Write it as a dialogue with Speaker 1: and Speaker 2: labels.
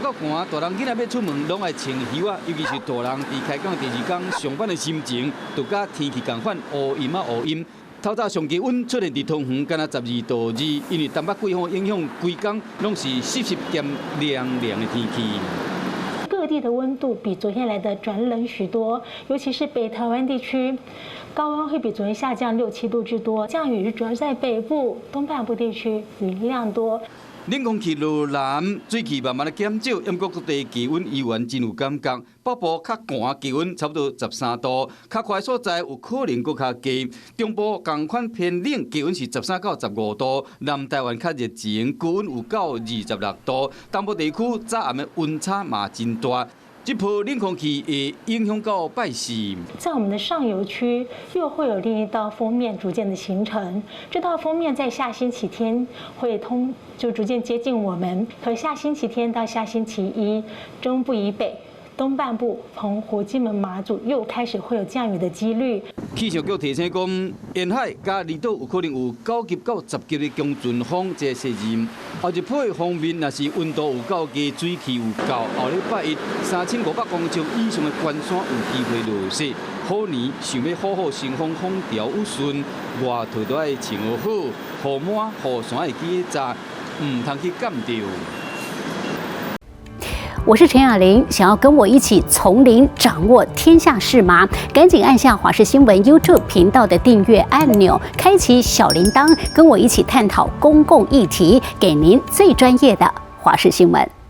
Speaker 1: 夠寒，大人囡仔欲出門攏愛穿靴仔，尤其是大人佇開工第二工上班的心情，就佮天氣仝款烏陰仔烏陰。透早上低溫出現佇桃園，敢若12度2，因為東北季風影響，規工攏是濕濕兼涼涼的天氣。
Speaker 2: 各地的溫度比昨天來的轉冷許多，尤其是北台灣地區，高溫會比昨天下降六七度之多。降雨主要在北部、東半部地區，雲量多。
Speaker 1: 冷空氣落南，水汽慢慢的減少，毋過各地氣溫依然真有感覺。北部較寒，氣溫差不多13度，較寬所在有可能閣較低。中部仝款偏冷，氣溫是13到15度。南台灣較熱情，高溫有到26度。東部地區早暗的溫差嘛真大。這波冷空氣會影響到拜四。
Speaker 2: 在我們的上游區，又會有另一道鋒面逐漸的形成。這道鋒面在下星期天會通，就逐漸接近我們。可下星期天到下星期一，中部以北、東半部、澎湖、金門、馬祖又開始會有降雨的幾率。
Speaker 1: 氣象局提醒講，沿海佮離島有可能有9級到10級的強陣風，這個時陣。後一波鋒面若是溫度有夠低，水汽有夠，後禮拜一3500公尺以上的懸山有機會落雪。虎年想欲好好成風風調雨順，外套都愛穿好，雨帽、雨傘會記得紮，毋通去感著。
Speaker 3: 我是陳雅玲，想要跟我一起從零掌握天下事嗎？趕緊按下華視新聞 YouTube 頻道的訂閱按鈕，開啟小鈴鐺，跟我一起探討公共議題，給您最專業的華視新聞。